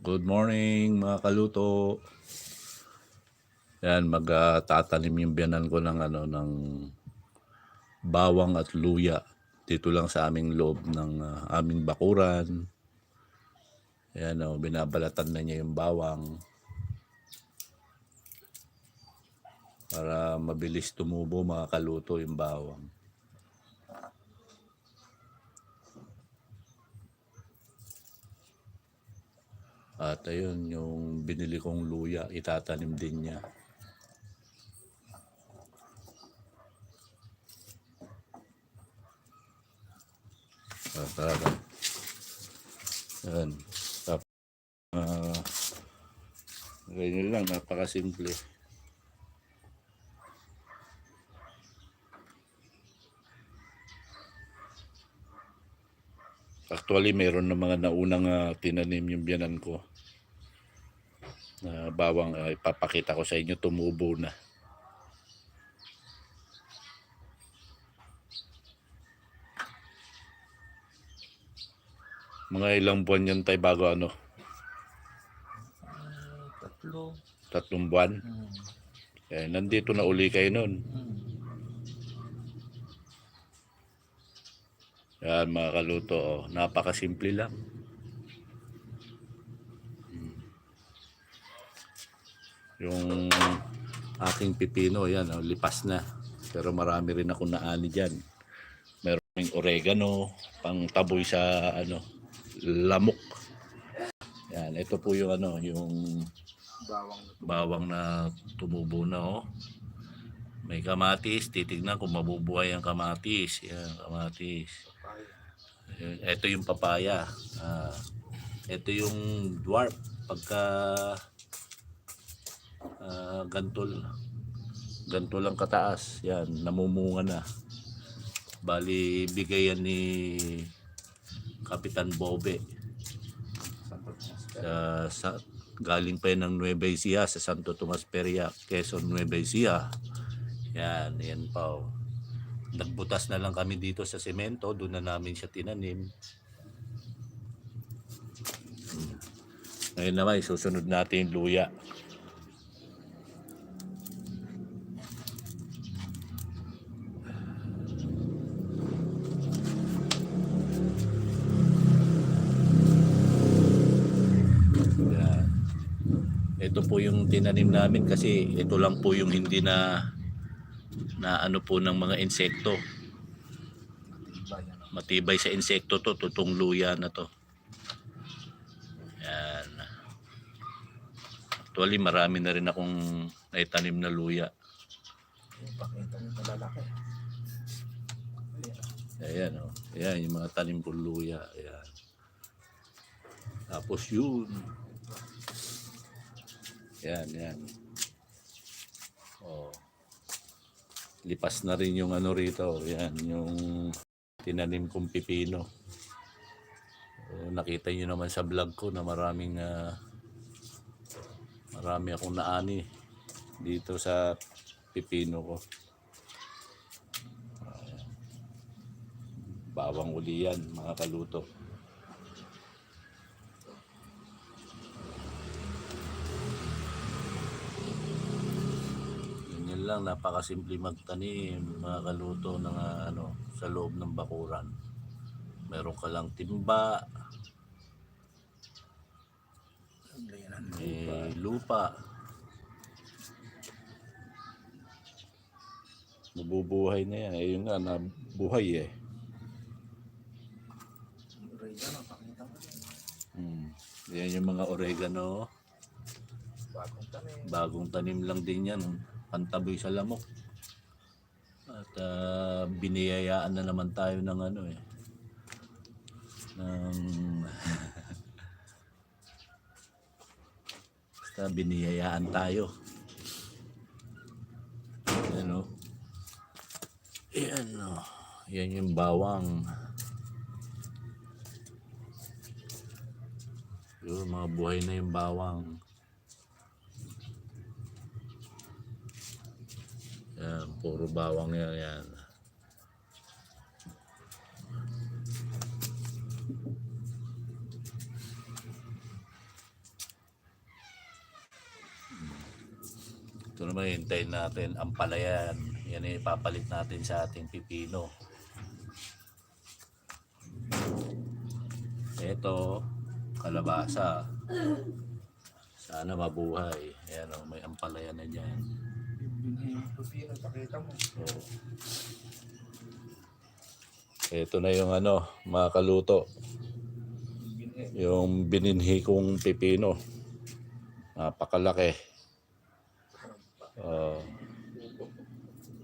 Good morning mga kaluto. Yan, magtatanim yung biyanan ko ng bawang at luya. Dito lang sa aming loob ng aming bakuran. Yan binabalatan na niya yung bawang para mabilis tumubo mga kaluto yung bawang. At ayun, yung binili kong luya, itatanim din niya. Tara. Yan. Ganyan lang, napakasimple. Actually, meron na mga naunang tinanim yung biyanan ko. Bawang, ipapakita ko sa inyo, tumubo na. Mga ilang buwan yan tayo bago Tatlong buwan. Nandito na uli kayo nun. Yan mga kaluto, napakasimple lang. Yung aking pipino, yan, lipas na. Pero marami rin ako naani dyan. Meron yung oregano, pang taboy sa lamok. Yan, ito po yung yung bawang na tumubo na. May kamatis, titignan kung mabubuhay ang kamatis. Yan, kamatis. Ito yung papaya. Ito yung dwarf. Pagka ganto lang kataas, yan, namumunga na. Bali, bigay yan ni Kapitan Bobe. Galing pa yan ng Nueva Ecija sa Santo Tomas Peria, Quezon, Nueva Ecija. Yan pa. Nagbutas na lang kami dito sa semento, doon na namin siya tinanim. Ngayon naman, susunod natin yung luya. Yan. Ito po yung tinanim namin kasi ito lang po yung hindi na po ng mga insekto. Matibay sa insekto to, tutong luya na to. Yan. Actually, marami na rin akong naitanim na luya. Ayan, ayan yung mga tanim kong luya. Ayan. Tapos yun. Yan. Lipas na rin yung rito. Yan, yung tinanim kong pipino. Nakita nyo naman sa vlog ko na marami akong naani dito sa pipino ko. Bawang uli yan mga kaluto. Ganyan lang, napakasimple magtanim mga kaluto ng sa loob ng bakuran. Meron ka lang timba, may lupa, mabubuhay na yan. Ayun nga, nabuhay Yan yung mga oregano. Bagong tanim lang din yan, pantaboy sa lamok. At biniyayaan na naman tayo ng basta biniyayaan tayo. Yan yung bawang. Yung mga buhay na yung bawang. Yan, puro bawang yan. Ito naman, hintayin natin ang palayan. Yan ay ipapalit natin sa ating pipino. Ito, kalabasa. Sana mabuhay. Ayan o, may ampalaya na dyan. Pipino, pakita mo. So, ito na yung ano, mga kaluto. Yung bininhi kong pipino. Napakalaki.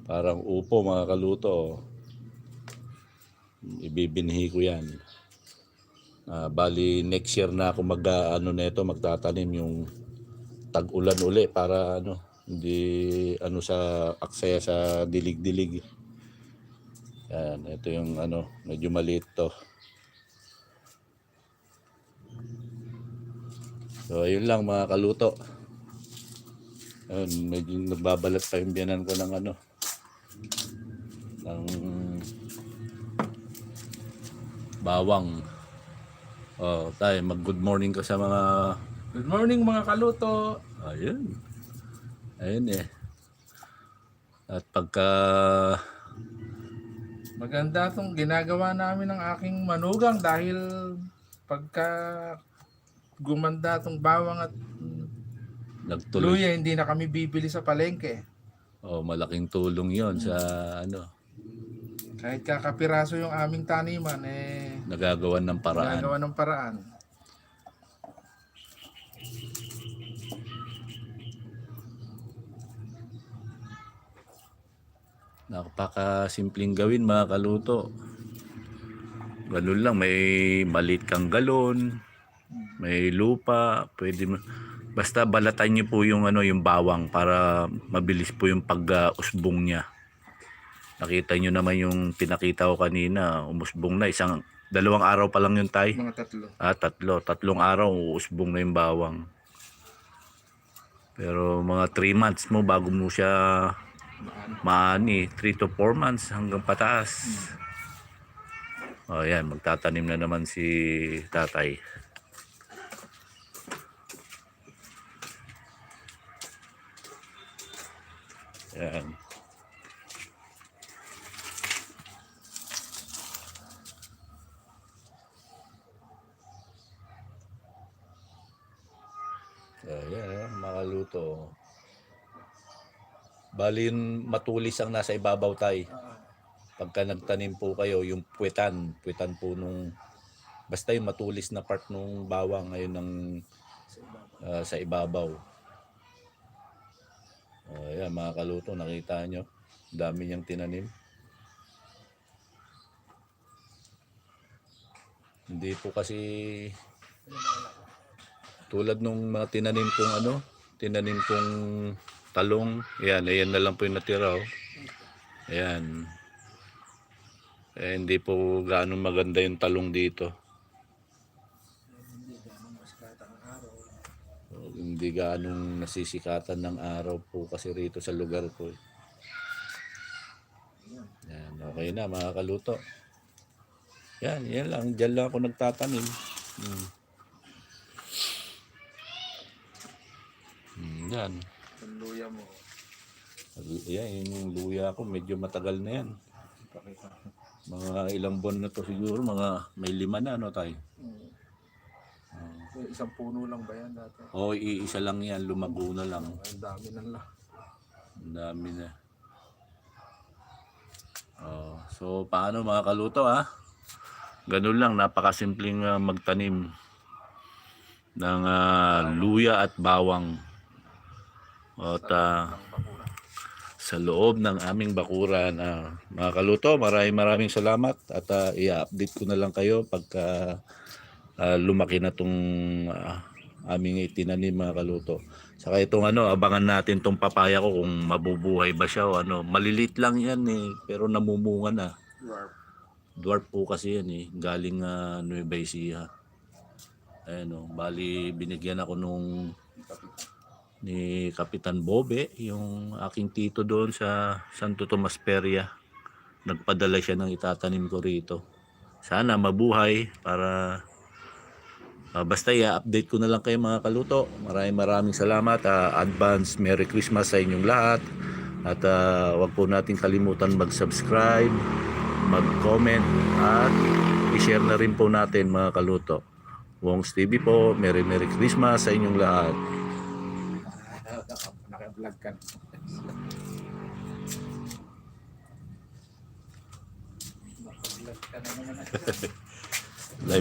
Parang upo mga kaluto. Ibibinhi ko yan. Bali next year na ako magtatanim yung tag-ulan uli para hindi sa aksaya sa dilig-dilig. Yan, ito yung medyo maliit to. So ayun lang mga kaluto. Ayun, medyo nagbabalat pa yung biyanan ko ng ng bawang. Tayo mag-good morning ka sa mga... Good morning mga kaluto. Ayun. Ayun eh. At pagka... Maganda itong ginagawa namin ng aking manugang dahil pagka gumanda itong bawang at nagtuloy. luya, hindi na kami bibili sa palengke. Malaking tulong yon sa Kahit kakapiraso yung aming taniman, nagagawan ng paraan. nagagawa ng paraan. Napaka-simpleng gawin mga kaluto. Ganun lang, may maliit kang galon, may lupa, pwede basta balatan niyo po yung yung bawang para mabilis po yung pag-usbong niya. Nakita niyo naman yung pinakita ko kanina, umusbong na 2 araw pa lang yung tay. Mga 3. 3 araw uusbong na yung bawang. Pero mga 3 months mo bago mo siya maani, 3 to 4 months hanggang pataas. Yan, magtatanim na naman si tatay. Yan. Yan, makaluto. Bali yung matulis ang nasa ibabaw tay. Pagka nagtanim po kayo, yung puwetan po basta yung matulis na part nung bawang ngayon sa ibabaw. Yan mga kaluto, nakita nyo. Dami niyang tinanim. Hindi po kasi tulad nung mga tinanim kong talong. Ayan na lang po yung natira. Ayan. Hindi po gaano maganda yung talong dito. Hindi gaano nasisikatan ng araw po kasi rito sa lugar ko. Yan, okay na mga kaluto. Yan lang. Diyan lang ako nagtatanim. Yan. Yung luya mo. Yan, yung luya ko medyo matagal na yan. Mga ilang buwan na to siguro, may 5 na tayo. Isang puno lang ba yan dati? Iisa lang yan, lumago na lang. Ang dami na lang. Ang dami na. So paano mga kaluto Ganun lang, napakasimpleng magtanim ng luya at bawang. At sa loob ng aming bakuran, mga kaluto, maraming salamat at i-update ko na lang kayo pagka lumaki na tong aming itinanim mga kaluto. Saka itong abangan natin tong papaya ko kung mabubuhay ba siya o maliliit lang yan pero namumunga na. Dwarf po kasi yan galing Nueva Ecija. Ayan bali binigyan ako ni Kapitan Bobe, yung aking tito doon sa Santo Tomas Peria. Nagpadala siya ng itatanim ko rito. Sana mabuhay para Basta i-update ko na lang kayo mga kaluto. Maraming salamat. Advance Merry Christmas sa inyong lahat. At wag po natin kalimutan mag-subscribe, mag-comment, at i-share na rin po natin mga kaluto. Wong's TV po, Merry Christmas sa inyong lahat. Naka-vlog ka. Naka-vlog ka na naman.